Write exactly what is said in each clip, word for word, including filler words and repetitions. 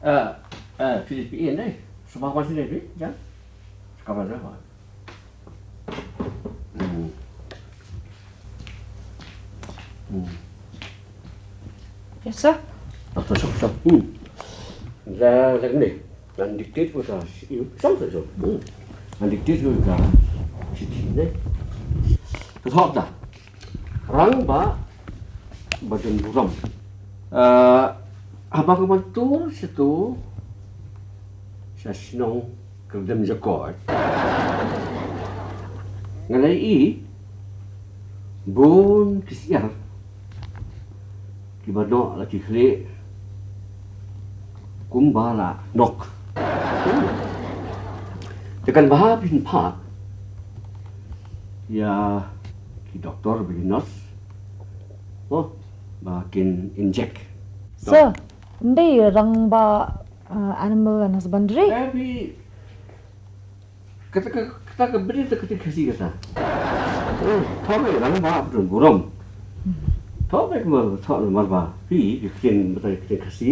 Eh, eh, Philippine dei. Sumah kwan sini, Pi, jan. Kabar dah. Hmm. Hmm. Yes, sir. Doctor, sir, sir. Hmm. La, la ni. Ngan dictate ko sa. Song, song, song. Hmm. Ngan dictate ko sa. Siti, ne. Ka thok ta. Rangbah ba don burom. Ah, haba nga mynta sha tu, sha shnong Kyrdem Jakot, nga la ïohi bun ki syiar kiba noh la ki khlieh kumba la nok. Te kan bha phin phah ïa ki doktor bad ki nurse, oh, ba kin inject. Sir, ym dei rangbah, uh, animal and husbandry? Eh, Pi, kata ka, kata ka bynta ka ktien Khasi kata. Eh, thoh ba rangbah ba don burom. Thoh ba kumba, thoh namar ba Pi, ka ktien, bynta ka ktien Khasi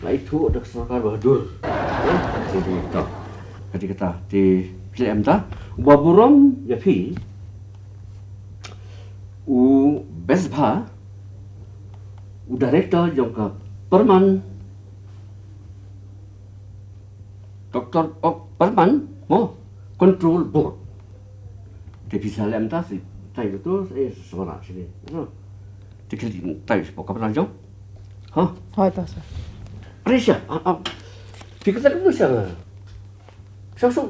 la ithuh da ka sorkar bahadur. Eh, Khasi tu, thoh. Kata kata, te phi leh em ta, uba burom ïa phi, u Besbha, u director jong ka Perman, Doctor, oh, Perman, mo, Control Board. Te phi sa leh em ta, si, tai betul, eh, suara sini. Te kali tai, si, ka Perman jong. Ha? Hoi, ta, sir. Pressure, ah, ah. Phi kata ka tu siapa? Song, song.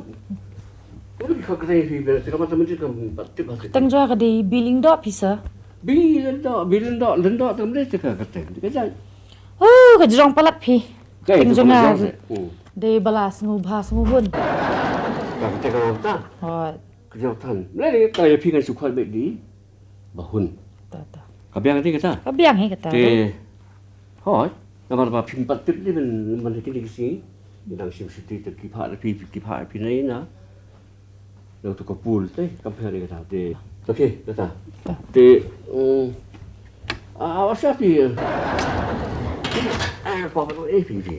Ulu ki khot kata phi, phi, phi, ka mata menteri ka, pat, tip, pat, tip. Tang jua ka dei Bi Lyngdoh phi, sir. Bi Lyngdoh, Bi Lyngdoh, Lyngdoh tang dei ka kata. Ka jai. Oh, ka jrong palat phi. Ka tang jong nga. Hmm. Dei ba la sngewbha sngewhun. Ka kata ka kata. Hoi. Ka jrong tan. Mlei ka ïa phi ngan shu khot beit dei ba hun. Ta, ta. Ka biang dei kata. Ka biang hi kata. Te. Hoi. Namar ba phim pat tip dei ban, ban kine ki sngi. Ngi dang shim shuti te ki phah da phi, ki phah phi na ina. Nang tu ka pul te, kam pher dei kata te. Okay, kata. Ta. Te, mm, ah, awas ïa phi. Ah, pa pa eh phi phi.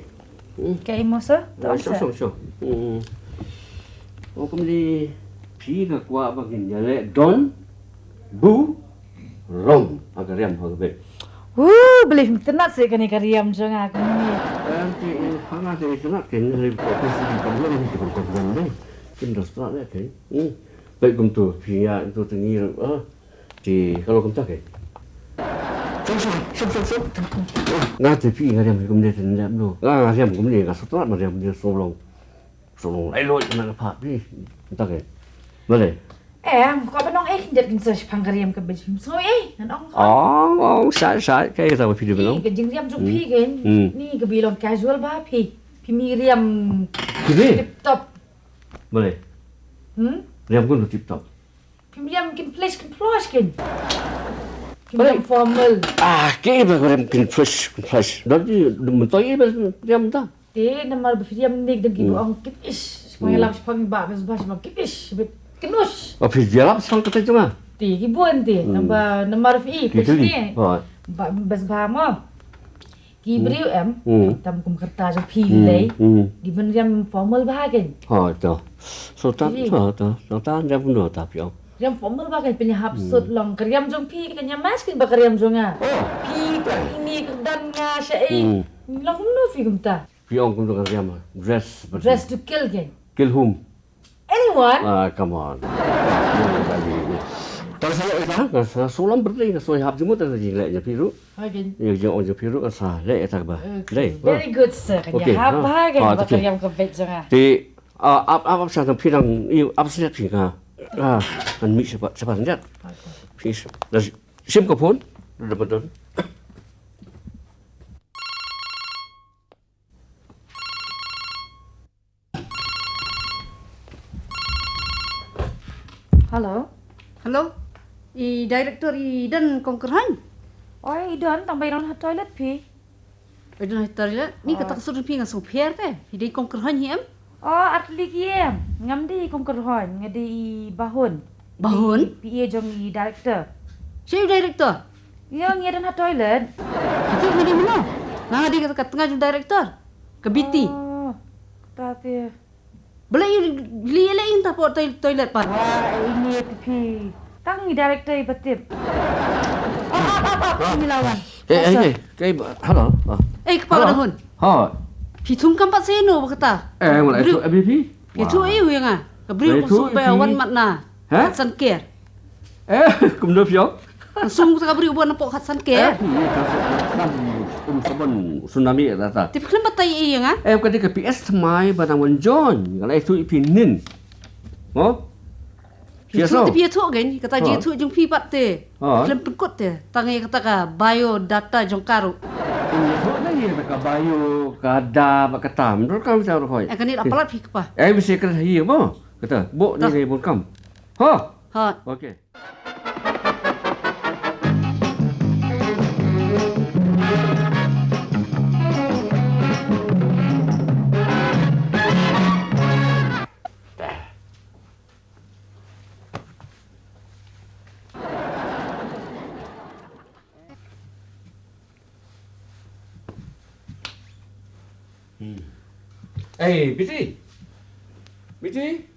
Hmm. Ka imo, sir? Ah, sure, sure, sure. Hmm. Oh, kumne phi nga kwah ba ngin ïaleh don burom ha ka riam ha ka beit. Woo, balei phim tynnat seh kane ka riam jong nga kumne. Em, te, eh, ha nga te tynnat kein, lei ko ko si ka burom ni ko ko burom dei. Kim da tynnat lei kein. Hmm. Beit kumtu phi ïa tu te ngi, ah. Te ka long kumta kein. Shong, shong, shong, shong, shong. Nga te phi nga riam kumne te riam no. Nga, nga riam kumne nga sngewtynnat ma riam kumne sngewlong. Sngewlong lai loi na ka phah phi. Kumta kein. Balei? Em, ko ba nong eh kin jat kin sa shipang ka riam ka beit phim sngew eh. Ngan ong ko. Ong, ong, sai, sai. Kaei kata ba phi dei ba long? Ka jingriam jong phi kein. Hmm. Ni ka ba long casual ba phi. Phim riam tip top. Balei? Hmm? Riam kun tip top. Phim riam kin flash, kin flush kein. Phim riam formal. Ah, ke ba riam kin flash, kin flash. Don di, don mentoi ba riam ta. Te namar ba phi riam nik dan ki ba ong kin ish. Shipang ïalap, shipang ba, bes ba, shipang kin ish. Bit kin ush. Oh, phi ïalap shipang kata jong nga. Te ki bun te. Hmm. Namar, namar phi, ki phi kali. Ba, bes ba mo. Ki briew em, tam kum kata jong phi lei. Di ban riam formal ba kein. Ha, to. So ta, ta, ta, ta, riam formal ta phi ong. Riam formal ba kein pynïahap suit long. Ka riam jong phi kan ïa match kein ba ka riam jong nga. Oh. Phi ka ini ka dan nga sha ei. Long kumno phi kumta? Phi ong kumno ka riam dress. Dress to kill kein. Kill whom? Anyone? Ah, come on. Tang sa leh ita, nga sa sulam berdei, nga sa hap jingmut ita jingleh nya phi ruh. Okay. Ïa jingong nya phi ruh, nga sa leh ita ba. Okay. Dei. Very good, sir. Kan ïa hap ba, kan ba ka riam ka beit jong nga. Te, ah, ap, ap, ap sa tang phi dang, ap sa phi nga. Ah, kan mih sha ba, sha ba ngat. Okay. Phi, da shim ka phone, da ba don. Hello. Hello. I director i don kong kyrhaiñ? Oi, i don, tang ba i don ha toilet phi. I don ha toilet? Ni kata ka sur phi nga sngewpher te. Phi dei kong kyrhaiñ hi em? Oh, ar tylli ki em. Ngam dei kong kyrhaiñ, nga dei i Bahun. Bahun? Dei i P A jong i director. Sha i director? Ïa, ngi don ha toilet. Ïa, ngi dei mano? Nga dei ka, ka tnga jong director. Ka B T. Oh, kata te. Balei ïa, lei ïa lei ïa ta pok toi-, toilet pat. Wah, ini te phi. Tang ngi director ïa ba tip. Oh, oh, oh, oh, ngi lawan. Eh, eh, eh, eh, hello. Ah. Eh, kpa ka dahun. Ha. Phi thung kam pat seno ba kata. Eh, wala itu A B P. Phi thu ïa u ïa nga. Ka briew ka sum ba wan mat na. Ha? San ker. Eh, kumno phi ong? Ka sum ka briew ba na pok khat san ker. Eh, phi ka sum um sabon tsunami ta ta. Tip khlem batai ïa nga. Eh, ka dei ka P S thymmai ba nang wan join. Ka lai thu i phi nin. Mo? Phi thu, phi thu gen, kata ji thu jong phi pat te. Khlem pynkut te. Tang ïa kata ka bio data jong ka ruh. Ïa thu na ïa kata ka bio, ka da ba kata. Mdor kam sa ruh hoi. Eh, kane la palat phi kpa. Eh, mesti kena hi mo. Kata, bok ni ni bun kam. Ha? Ha. Okey. Hmm. Eh, Biti. Biti.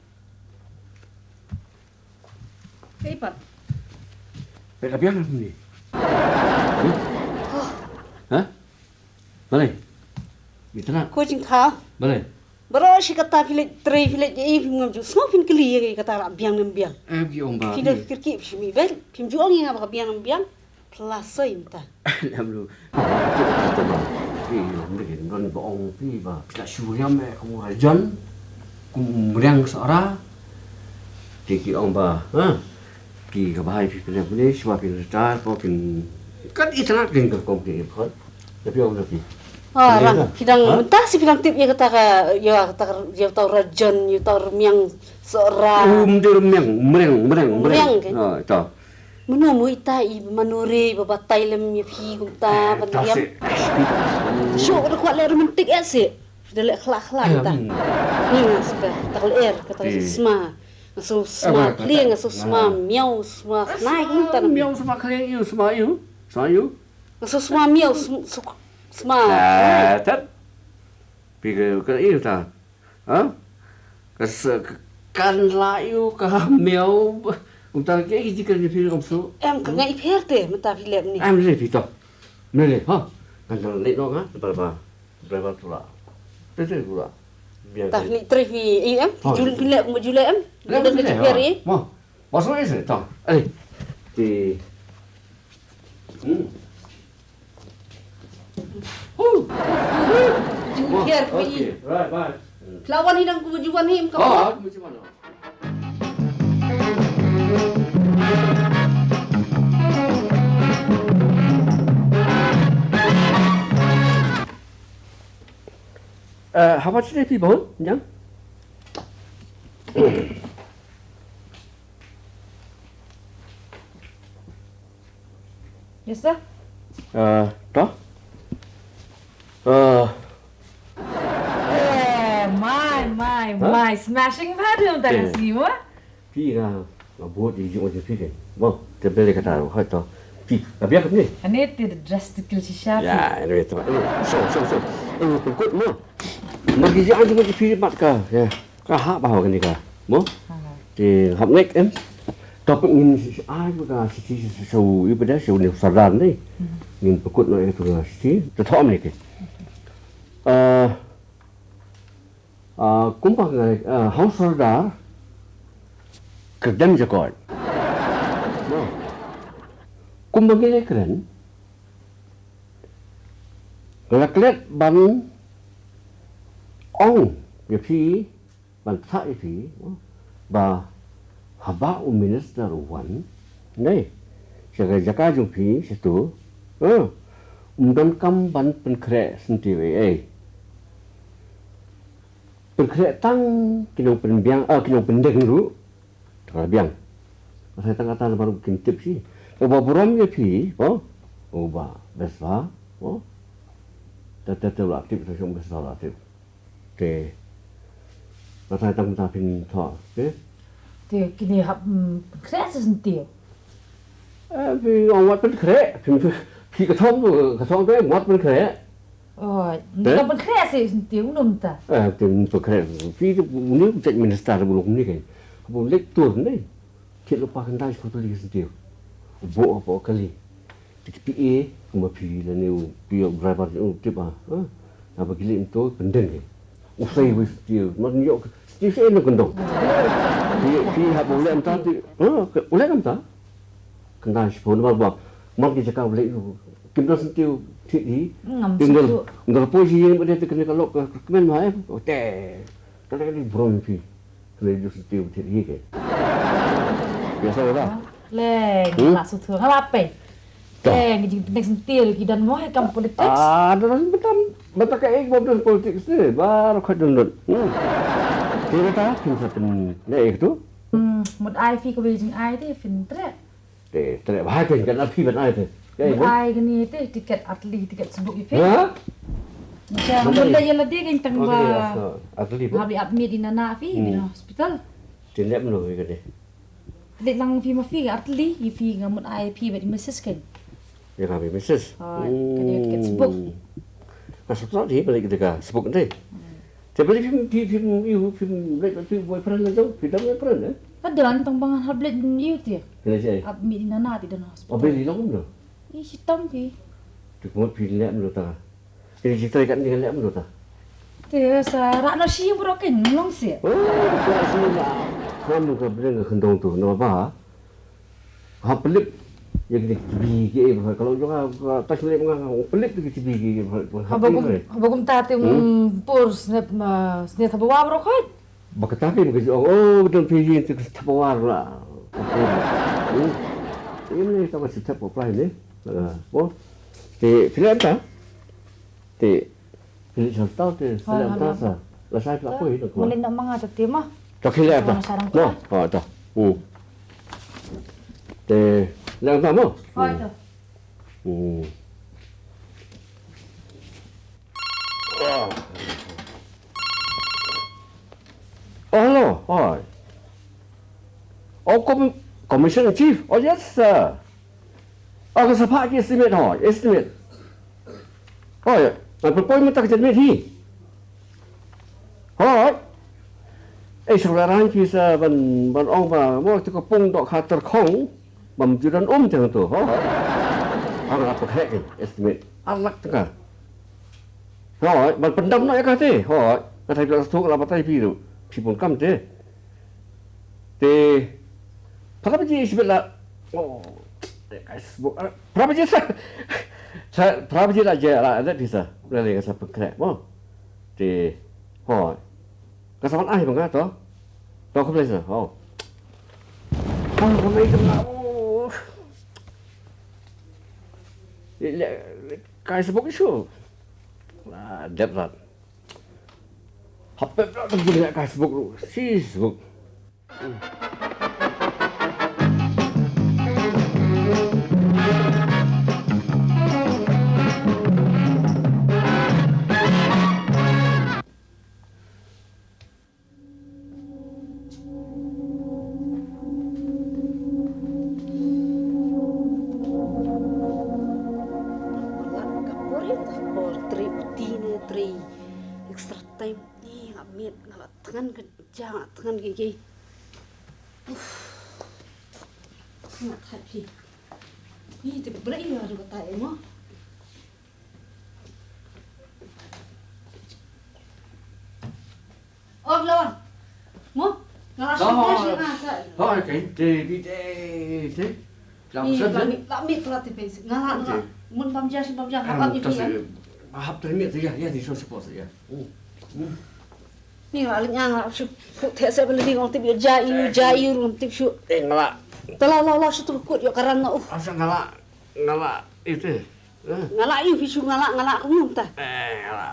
Hei, Pat. Pet ka biang ni. Hah? Balei? Mitana. Ko jingkha. Balei? Baroh shi katta phi leit trei, phi leit ïa i, phi ngam ju sngew phin kylli ïa ka kata la biang ne ym biang. Em ki ong ba. Phi dei phi kyrkieh phi shim i bel, phim ju ong ïa nga ba ka biang ne ym biang. Phi la soi mynta. Em lu. Phi ong ne ki don ba ong phi ba phi la shu riam eh kum u rajon, kum u mriang sohra. Te ki ong ba, ha? Ki ka bahai phi pynlong pynlong shuwa phin retire ko phin, kan itynnad kin ka kong ki khot. Tapi ong na phi. Ah, rang phi dang mynta si phi dang tip ïa kata ka, ïa kata ka, ïa uta u rajon, ïa uta u rmiang sohra. Um de rmiang, mreng, mreng, mreng. Mreng ke? Ah, ita. Mano mo ita i mano re ba batai lem ïa phi kumta ban riam. Shu da kwah leh romantic eh si. Phi da leh khlak khlak ta. Ni nga spa, ta ka lyer, kata ka sma. Nga sma khlieng, nga sma miaw, sma khnai, kumta na. Miaw sma khlieng, ïu sma ïu, sma ïu. Nga sma miaw, sma. Ah, tat. Pi ka, ka ïu ta. Ha? Ka kan la ïu, ka miaw. Kumta ke ki jikan ni phi ngam su. Em, ka ngai pher te, mynta phi leh ni. Em, le phi to. Mele, ha. Kan dang leh no nga, ba ba. Driver tu la. Te te tu la. Biar. Tah ni trei phi, eh, em? Jul phi leh, mo jul em? Leh mo jul em? Mo. Masuk eh, tah. Eh. Ti. Hmm. Huh. Jul biar phi. Okay, right, bye. Lawan ni dang ku juan ni, em, ka. Ah, ku juan. Eh, how much did he bone? Nyang? Yes, sir. Eh, to? Eh. Eh, my, my, my. Smashing bha dum ta ka sngi mo. Phi nga, nga bud ïa jong phi ke. Mo, te bele kata ro, hoi to. Phi, ka biang kumne. Ane te drastic shisha phi. Ya, anyway, to. Anyway, so, so, so. Anyway, pengkut mo. Margi jong phi mat ka. Ya. Ka hap ba kane ka. Mo? Te hap ngeit em. Topic ngin ai ka shisha shisha ïa phi da shisha ne sardar ne. Ngin pengkut noh ïa tu shisha. Te thom ne ke. Ah, Ah, kumba ngi, ah, ha u sordar kyrdan jakoid. No. Kumba ngi kren, nga la klet ban ong ïa phi, ban thah ïa phi, no, ba haba u minister u wan, ne, sha ka jaka jong phi, sha tu, eh, um donkam ban pynkhreh syntiew ei ei. Pynkhreh tang ki nongpynbiang, ah, ki nongpyndeng ruh. Te ka la biang. Nga sa tang kata namar ruh kin tip shi. Uba burom ïa phi, oh. Uba best ba, oh. Te te te la tip, te shong best ba la tip. Te. Nga sa tang kata phin thoh, te. Te kine hap, mm, pynkhreh sa syntiew. Eh, phi ong wat pynkhreh, phi, phi ka thong, ka thong te wat pynkhreh. Oh, eh? Ka pynkhreh se senti u num ta. Eh, phi pynkhreh, phi tu ni u chat minister buluk ni kan. Buluk tur ni. Kit lupa kan dai ko tu li senti. Bo apa kali. Tik pi e, kuma phi la ni u pi driver u tip ah. Ha? Apa kili tu pendeng ni. Usai wis ti, man yok ti se no kendong. Ti, ti hap ulem ta ti. Ha, ulem ta. Kena sipon ba ba. Man ki jaka ulem tu. Kim dos ti ti. Ngam sipon. Ngal poi si yen bade te kena kalok ke kemen mai. Te. Kena ni brom pi. Kena dos ti ti ke. Biasa lah. Leng, la suthu. Ngala pe. Leng, jing pendek sentil ki dan mo hai kam politics. Ah, dan betam. Betak ka ek bom dan politics ni. Baru khat dan dan. Hmm. Kira ta, kim sa pen. Ne ek tu. Hmm, mut ai fi ko jing ai te fin tre. Te tre bahai kan kan api ban ai te. Mut ai gani te tiket atli, tiket sebuk ifi. Ha? Macam mula ya ladi kan tang ba. Atli ba. Habli apmit ina na fi di hospital. Tin lep no gani. Leit lang phi ma phi, artylli ïa phi nga mut ai phi bad i Missus Ken. Ïa nga bad i Missus. Hooid, ka dei ka sbuk. Nga sngewthuh hi ba leit ka sbuk nte. Te ba leit phim, phim, phim, ïa phim leit bad phi boyfriend la jong, phi dang boyfriend eh? Ka don tang ba ngan hap leit ïa te. Phi leit shaei? Ap mih nana te don hospital. O beli long no. Ih, shitom phi. Te kumut phi leit no ta. Ini cerita ikat ni lek menurut ah. Te sa rak no shi bro ken long si. Oh, rak shi na. Kamu ka bring ka kendong tu, nama ba? Ha pelip. Ya kini kibi ke eh kalau juga tak selip ngah pelip tu kibi ke. Haba gum haba gum ta te pur snep snep haba wa bro khoi. Ba kata ki ba ka ong, oh, don Fiji te ka thapawar la. Ini ni ta ba si thap apply ni. Bo. Te film ta. Te film ta te film ta sa. La sai pla ko hi ko. Malin na manga ta te ma. Ta film ta. No, ha ta. Hmm. Te film ta mo. Ha ta. Hmm. Oh, hello. Hi. Oh, com commissioner chief. Oh, yes, sir. Oh, ka sa phah ki estimate, hi, estimate. Hi. Ngan pynpoi mynta ka janmiet hi. Hi. Eh, sa la rang ki sa ban ban ong ba mo tu ka pung dok ha ter khong. Bam ju don um tang tu, ho. Ang la pynkhek ni, estimate. Ar lak tyngka. Ho, ban pyndam noh ïa kata, ho. Kata ïa la stuk la batai phi tu. Phi pun kam te. Te. Phra baje isbet la. Oh. Phra baje sa. Sa phra baje la je la ada phi sa. La le sa pynkhek mo. Te. Ho. Ka sa ban ai bang ka to. To ka place. Oh. Oh, ka mai ka. Oh. Le, le, kai sa bok isu. Ah, dep rat. Hapep rat tu le kai sa bok. Si sa bok. Ka por ïa ka por trei uti ne trei extra time. Ni nga miet nga la tngan ka ja nga tngan ka ye. Uf. Nga thait phi. Ni te brei ïa ru ka tai mo. Ong lo. Mo? Nga la shu. Hoi, kaei te, te, te. La mi, la mi, la ti pes. Nga la, nga la. Mun bam ja, shi bam ja, hap mi. Hap te mi te ya, ya, ni so support ya. Ni nga la, nga la shu. Te se bel ni ngol tip ja yu, ja yu rum tip shu. Eh, nga la. Te la, la, la shu tu kut yo karan na. Uh. Asa nga la, nga la, ite. Nga la ïa phi shu nga la, nga la kumno mynta. Eh, nga la.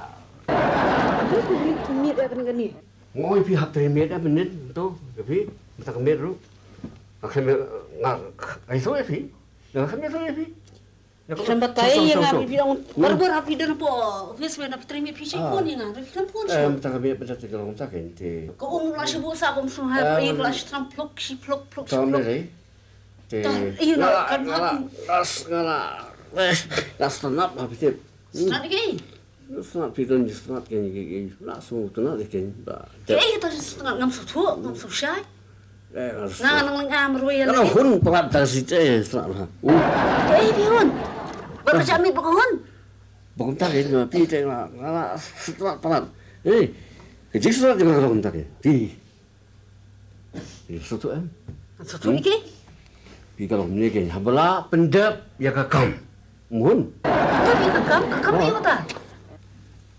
Kumno kumno kumno ïa kane kane. Nga ong ïa phi hap trei miet ïa phi mynta to ïa phi mynta ka miet ruh. Nga khlem nga ai so ïa phi. Nga khlem ïa so ïa phi. Khlem batai ïa nga phi ong barbar hap phi don hapoh office mynta phi trei miet phi check phone ïa nga phi don phone shu. Mynta ka miet mynta te ka long mynta ka inte. Ka um la shu buh sa bom sum ha phi la shu tram phlok shi phlok phlok shi phlok. Te, ïa, nga la, nga la, nga la, eh, nga la sngap ha phi tip. Sngap ïa ki? Sngap phi don, sngap ïa ki, ki, la sngap sngap ïa ki, ba. Ki, eh, ta sngap ngam sngewthuh, ngam sngewshai. Eh, nga sngap. Nga nang leng am rwai ïa. Nga la hun palat ta si te, sngap ha. Ki, eh, phi hun. Ba ka jam mit ba ka hun. Ba kumta ki, nga phi te nga, nga la sngap palat. Eh, ka jingsngap jong nga ka long kumta ki. Phi. Phi sngewthuh em? Sngewthuh ïa ki? Phi ka long ne ki, haba la pyndep ïa ka kam. Mun. Pyndep ïa ka kam, ka kam ïa kata.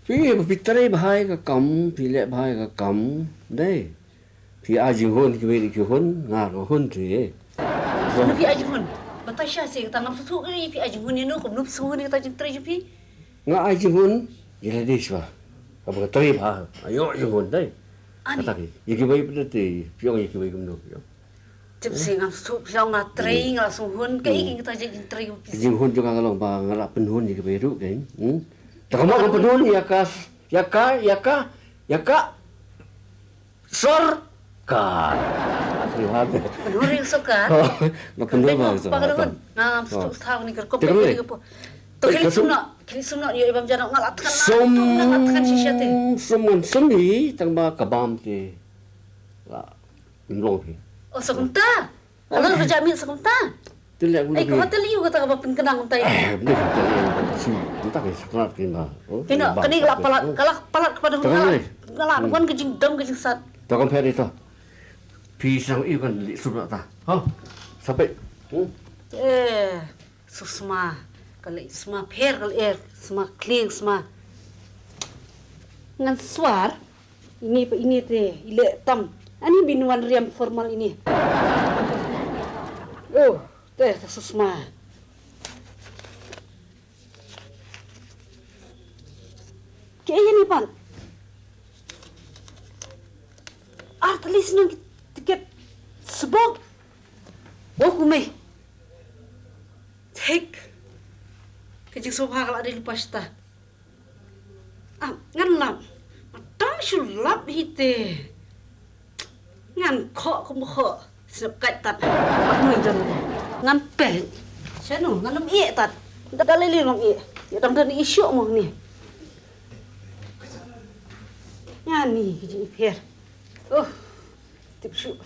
Phi, phi trei bha ïa ka kam, phi leh bha ïa ka kam. Dei. Phi ai jinghun, ki wei ki hun, nga ka hun te. Kumno phi ai jinghun? Batai sha se kata ngam sngewthuh ki, phi ai jinghun ïa no, kumno phi sngewhun ïa kata jingtrei jong phi? Nga ai jinghun ïa lade shuwa. Kaba nga trei bha, nga ïoh jinghun dei. Ani. Kata ki, ïa kiwei pat te, phi ong ïa kiwei kumno phi ong. Tip se ngam sngewthuh phi ong nga trei, nga la sngewhun, kaei kata jingtrei. Ka jinghun jong nga ka long ba nga la pynhun ïa kiwei ruh kein. Hmm? Te kumno nga pynhun ïa ka, ïa ka, ïa ka, ïa ka Sorkar. Pynhun ïa ka sorkar. Nga pynhun ïa ka sorkar. Ngam sngewthuh shuh ni ka rukom. Te ka sum noh, ka sum noh ïa i bam jana nga la thngan. Sum, nga la thngan shisha te. Sum ngan sum hi tang ba ka bam te. La im long hi. Oh, sa kumta. Alo ka jami sa kumta. Te leh kumta. Ai ka hotel ïa kata kaba pynkynang kumta. Eh, bne kumta ïa kumta. Kumta ka sukrat kumta. Kino kane ka la palat, ka la palat kaba dang nga la wan ka jingdom ka jingsat. To kam pher ito. Phi sang ïa kan leh sum ta. Ha. Sampai. Eh, susma. Ka leh sma pher ka leh sma kling sma. Ngan swar. Ini pa ini te, i leh tam. Ani bin wan riam formal ini. Oh, te ta susma. Ke ini pan. Ar tali sinang tiket sebok. Oh, kumei. Thik. Ka jingsngewbha ka la dei lypa shata. Ah, ngan lap. Nga tam shu lap hi te. Ngan khoh kum khoh. Snap kait tat. Pat nui jan. Ngan peit. Shano, ngan ym ïeh tat. Da da lei lei ym ïeh. Ïa dang da ni shuh mo ni. Ngan ni ka jingpher. Oh. Tip shuh.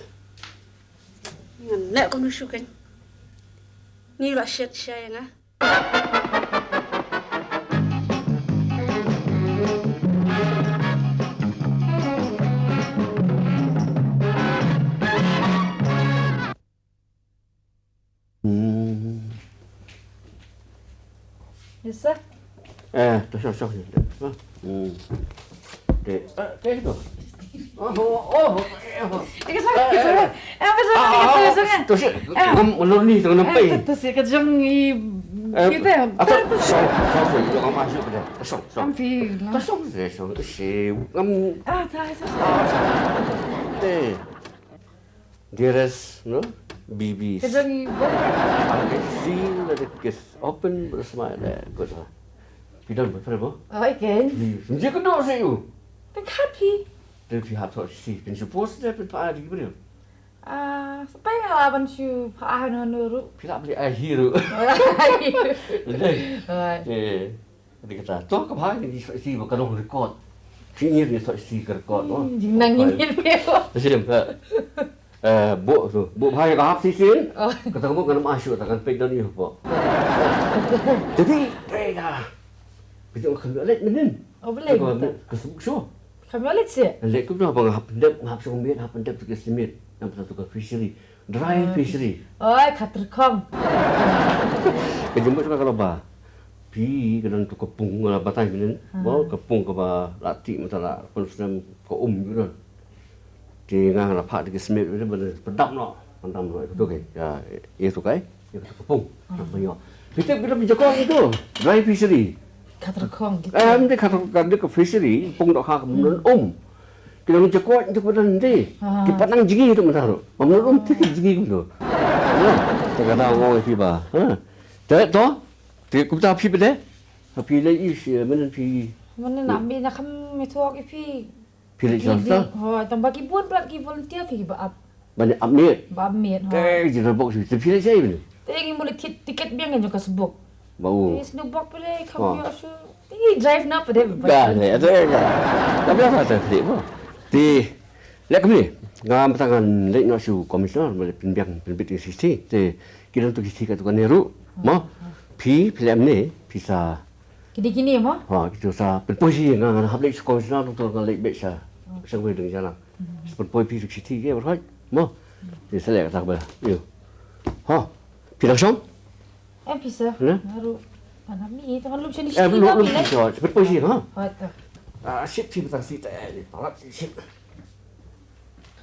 Ngan leh kumno shuh kan. Ni la shet sha ïa nga. Hmm. Yes, sir. Eh, to, sure, sure. Hmm. Te, eh, te ito. Oh, oh, oh, eh, oh. Eh, ka jong, eh, ka jong, eh, ka jong, ah, eh, ka jong, eh. To si, ngam ulur ni, tengah nampai. Eh, to, to si, ka jong i, eh, kita. Ato, so, so, so, ito ka masuk pada. So, so. Ampi lah. To so, so, so, si, ngam. Ah, ta, ta. Ah, so. Eh. Dearest, no? B B. Ka jong i, I can see that the kiss open with a smile. Eh, good, ha. Phi don boyfriend mo? Oh, I can. Phi, phi je kynduh seh u. Te khat phi. Te phi hap thoh shisha, phin shu post te phin phah ïa ki briew. Ah, sa phi nga lah ban shu phah hano hano ruh. Phi lah ban leh ai hi ruh. Ai hi ruh. Dei. Ai. Eh, dei kata. To ka bha ngi thoh shisha ba ka long record. Phi ngi ngi thoh shisha ka record, oh. Hmm, jingnang ngi ngi. Shisha ka. Eh, buh tu. Buh bha ïa ka hap shisien. Oh. Kata ka buh ngan ym ai shuh, kata ngan peit don ïa u hapoh. Jadi, peit ïa. Peit ïa ka kham ïoh leit mynnin. Oh, balei mynta? Ka suk shuh. Kham ïoh leit seh. Leit kumno ba nga hap pyndep, nga hap shong miet, hap pyndep tu ka simiet. Namar tu ka fishery. Dry fishery. Oi, khatrykhong. Ka jingmut ka kaba. Phi ka don tu ka pung, nga la batai mynnin. Ba ka pung kaba la tih mynta la pun snem ka um ka don. Te nga la phah da ki simiet, ba la pyndam noh, pyndam noh, ïa katu ka, ïa, ïa katu ka, ïa katu ka pung. Namar ïa. Kita, kita pynjakhong itu, dry fishery. Khatrykhong kita. Eh, em, dei khatrykhong, dei ka fishery, pung dohkha ka pung don um. Kita pynjakhong itu pun don dei. Ki pat nang jngi tu mynta ruh. Pung don um te jngi tu. Nah, te ka dang ong ïa phi ba. Ha. Te to, te kumta phi pat dei. Phi leit ïa shi, mynnin phi. Mynnin am phi na kham ïathuh ïa phi. Phi leit sha hospital? Hooid, tang ba ki bun palat ki volunteer phi kiba ap. Ban ïa ap miet. Ba ap miet, ha. Te, jied bok shu, te phi leh shaei bane? Te ngi mut leit thied tiket biang ngi jong ka sbuk. Ba u. Te snu bok phi leh kham ïoh shu. Te ngi drive na phi de ba. Ka leh, te ka. Ka biang ka te phi de ba. Te, leh kumne. Nga mynta ngan leit noh sha u commissioner, ba leh pynbiang, pynbit ïa ka shithi. Te, ki don tu ki shithi katto katne ruh. Mo. Phi, phi leh kumne, phi sa Ki dei kine mo? Ha, kito sa pynpoi shi nga, nga hap leit sha commissioner, nangta nga leit beit sha. Sha wei dang jalan. Sa pynpoi phi suk shithi ke, right? Mo? Te sa leh kata ba. Ïo. Ha. Phi dang shong? Em phi sa. Ne? Nga ruh. Mana mi, te ngan lum shane Eh, shithi lum, ba lum mi, shi ne? Sa pynpoi shi, ha? Ha, ta. Ah, shit, phi batang shi, eh, palat shi, shit.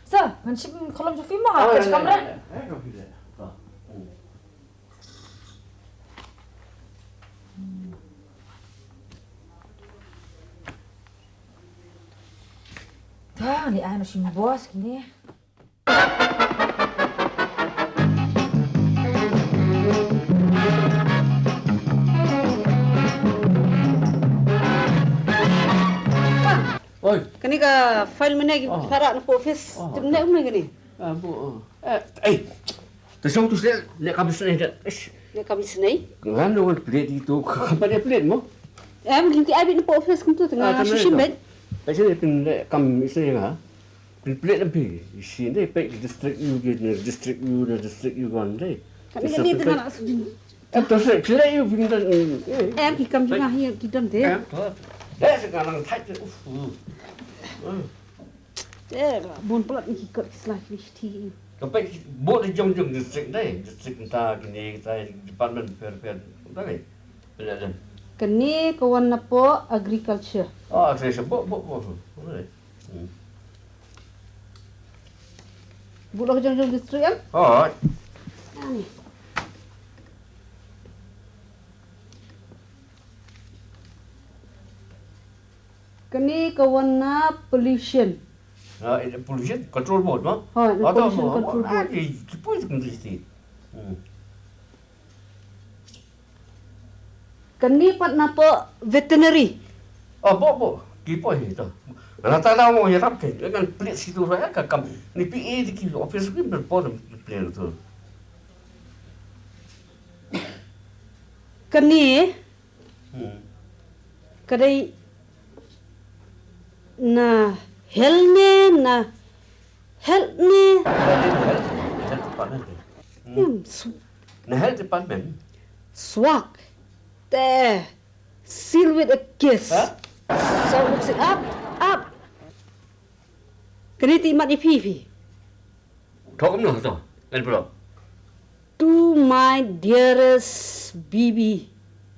Sa, ngan shim kolom jong phi mo, ha, Ah, ka eh, kamra. Eh, eh, eh, eh, eh. Ah. Ta, ni ai no sim bos kine. Oi. Kane ka file mynne ki Oh. para na office. Oh, Tip ne um ne kane. Ah, bu, oh. Eh, eh. Te shong tu sne, ne kam sne de. Ish. Ne kam sne? Ngan dong plate itu, kam pada plate mo. Em, ki ai bit na office kum tu tengah Ah, sushi tu. Bet. Ai sne pin le kam sne nga. Pin plate lampi. Isi ne pe district you get ne district you ne district you wan de. Kan ni ni tengah nak sudin. Em, to sne, plate you pin dan. Em, ki kam juga hi ki dan de. Em, to. Eh, sekarang tight. Uf. Hmm. Te, bun palat ni ki kot ki sla ki ti. Ka peit bun la jong jong district dei, district mynta kine kita department pher pher. Mynta dei. Pynleh lem. Kane ka wan napoh agriculture. Oh, agriculture. Bok, bok, bok. Bok dei. Hmm. Bun la jong jong district em? Oh. Ani. Kane ka wan na pollution. Ah, eh, pollution control board, no? Ha, na Ah, to, pollution mo, control mo, board. Ah, eh, ki poi tu kundri ti. Hmm. Kane pat napoh veterinary. Ah, bo, bo. Ki poi hi to. Ana ta na mo ya rap ke. Kan pelit situ raya ka kam. Ni P A di ki office ki ber pon pelit tu. Kane Hmm. Ka dei na hel ne na hel ne. Ka dei na health, health department. Hmm. Hmm, su- Na health department. Swak. Te. Seal with a kiss. Ha? So, up, up. Kane te mat ïa phi phi. Thok kumno to? Ngan pulok. To my dearest baby,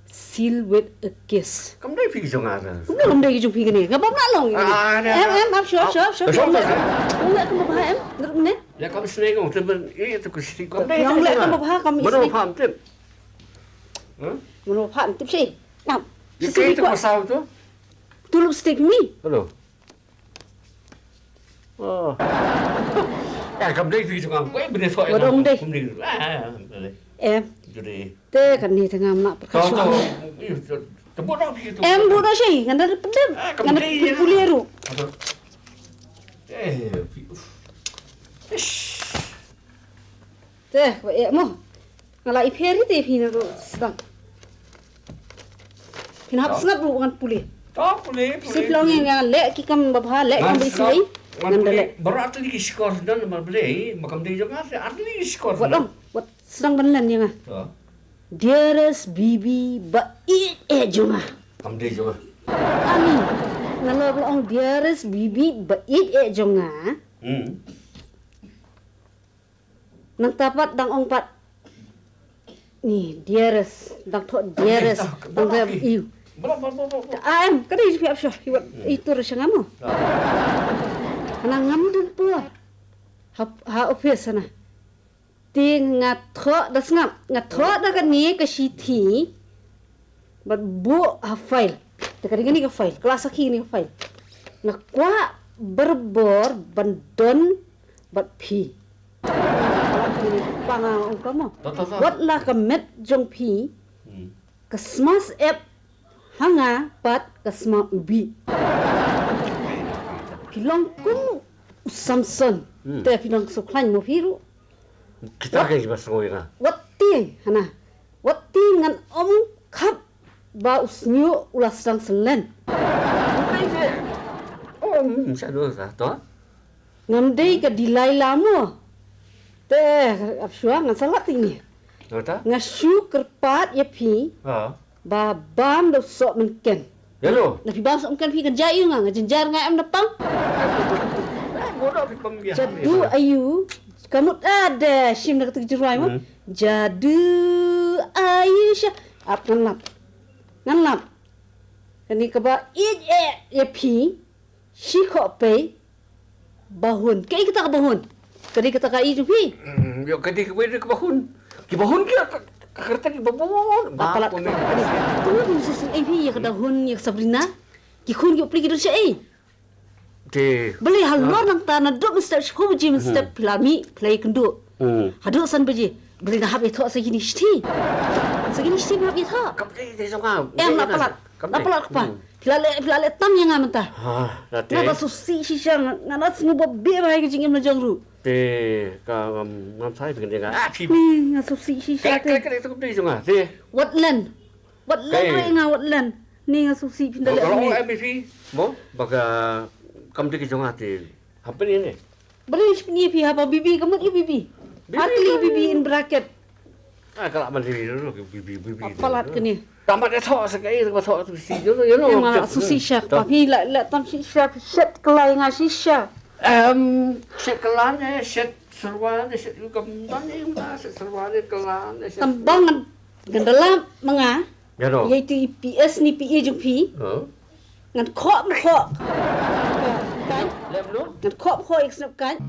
seal with a kiss. Kam dei phi jong nga. Kumno kam dei jong phi kane? Ka bam na long. Ah, ne, Em, ah. em, ap, sure, Ah, sure, sure. Sure, Em, sure. em, em, em, em, em. Dur ne? Ya kam sneng ngong tip ban i tu ku siti kam dei. Yang le kam ba kam Mano isneng. Paham tip? Huh? Mano paham tip si. Nam. Ya Sisi kai tu ko. Pasal tu? Tulip stick mi. Hello. Oh. Eh, kam dei tu jong nga. Wei benda sok. Wadong dei. Kam dei. Ah, ah, ah, ah. Em. Jadi. Te kan ni tengah mak To, perkasa. To. Ih, to. Tebut dah pergi tu. Em, bu dah sih. Ngandar pedem. Ah, kam Ngandar dei, ya. Puli ru. Aduh. Eh, pi-, uf. Ish. Te, ko eh mo. Nga la ïapher ïa te phi na ruh sdang. Phin hap sngap ruh ngan pule. To pule, pule. Sip long ïa nga leh ki kam babha, leh kam ba isi lei. Ngan da leh. Baroh artylli ki shkor sdang namar balei, ma kam dei jong nga, artylli ki shkor sdang. Wat long, wat sdang ban len ïa nga. To. Dearest baby ba ïeit eh jong nga. Kam dei jong nga. Ani, nga la ong dearest baby ba ïeit eh jong nga. Hmm. Nangta pat dang ong pat. Ni, dearest, dang thoh dearest, dang thoh iu. Bro, bro, bro, bro, bro. Ah, em, ka dei phi ap sha, iwat, itu re sha nga mo. Ah. Hana ngam dun po. Ha, ha office hana. Te nga thoh da sngap, nga thoh da kane ka shithi. Bad buh ha file. Te ka dei kane ka file, ka la sakhi kane ka file. Nga kwah barabor ban don bad phi. Pang ong ka mo. To, to, to. Wat la ka met jong phi. Hmm. Ka sma syep ha nga pat ka sma u bih. Ki long kum U Samson. Hmm. Te phi nang sngewkhlaiñ mo phi ruh. Kita ka ba sngewkhlaiñ nga. Wat tieng hana. Wat tieng ngan ym khap ba u Sniewbhalang u la sdang synlen. Ym, shaduh sa to. Ngam dei ka Delilah mo. Te ap shuwa ngan sa lap tieng ni. Nga shu kyrpad ïa phi. Ha. Ba bam da u soh mynken. Ïa lo. Na phi bam soh mynken phi kan jia ïa nga, nga jynjar nga em na pang. Jadu ayu. Ka mut, ah, da shim na kata ka jingrwai mo. Hmm. Jadu ayu sha. Ap ngan lap. Ngan lap. Kane kaba ïeit eh ïa phi. Shi khoh pei. Bahun. Kaei kata ka bahun? Ka dei kata ka i jong phi. Hmm, ïoh ka dei ka bahun. Ki bahun ki ka, ka kata ki bahun. Ba palat ka. Ka dei. Tu ni susu ei phi ïa ka dahun ïa ka Sabrina. Ki khun ki u pli ki don shaei. Te. Balei halor nangta naduh mynstep shiphew baje mynstep phi la mih phi la ïakynduh. Hmm. Haduh san baje. Balei na hap ïathoh sa kine shithi. Sa kine shithi na hap ïathoh. Kam dei te jong nga. Em na palat. Kam dei. Na palat kpa. Hmm. Phi la leh, phi la leh tam ïa nga mynta. Ha, la te. Nga da sngewsih shisha, nga, nga da sngewbha biang ba ha ka jingim la jong ruh. Te, ka ngam, ngam sai phi kyndiah nga. Ah, phi. Ni, nga sngewsih shisha te. Kare, kare, kare, te kam dei jong nga, te. Wat len. Wat len re nga, wat len. Ni nga sngewsih phi da leh. Ka long M V P, mo, ba ka kam dei ka jong nga te. Hampeni ne. Bring sini phi haba bibi ka mut ïa bibi. Bibi. Atli bibi in bracket. Ah, ka la man bibi dulu, bibi, bibi. Apa lat kene? Tamat ïathoh sa kaei, ka thoh tu si, you know, you know. Nga la sngewsih shisha, pa phi la, la tam shisha, shet kylla ïa nga shisha. Em, shet kylla ne, shet syrwa ne, shet ïa u kam don ne, shet syrwa ne, kylla ne, shet. Tang ba ngan, ngan da lap ma nga. Ïa no. Ïa itu i P S ne P A jong phi. Huh? Ngan khoh, khoh. Kan? Lem no? Ngan khoh, khoh ïa ka snep kan.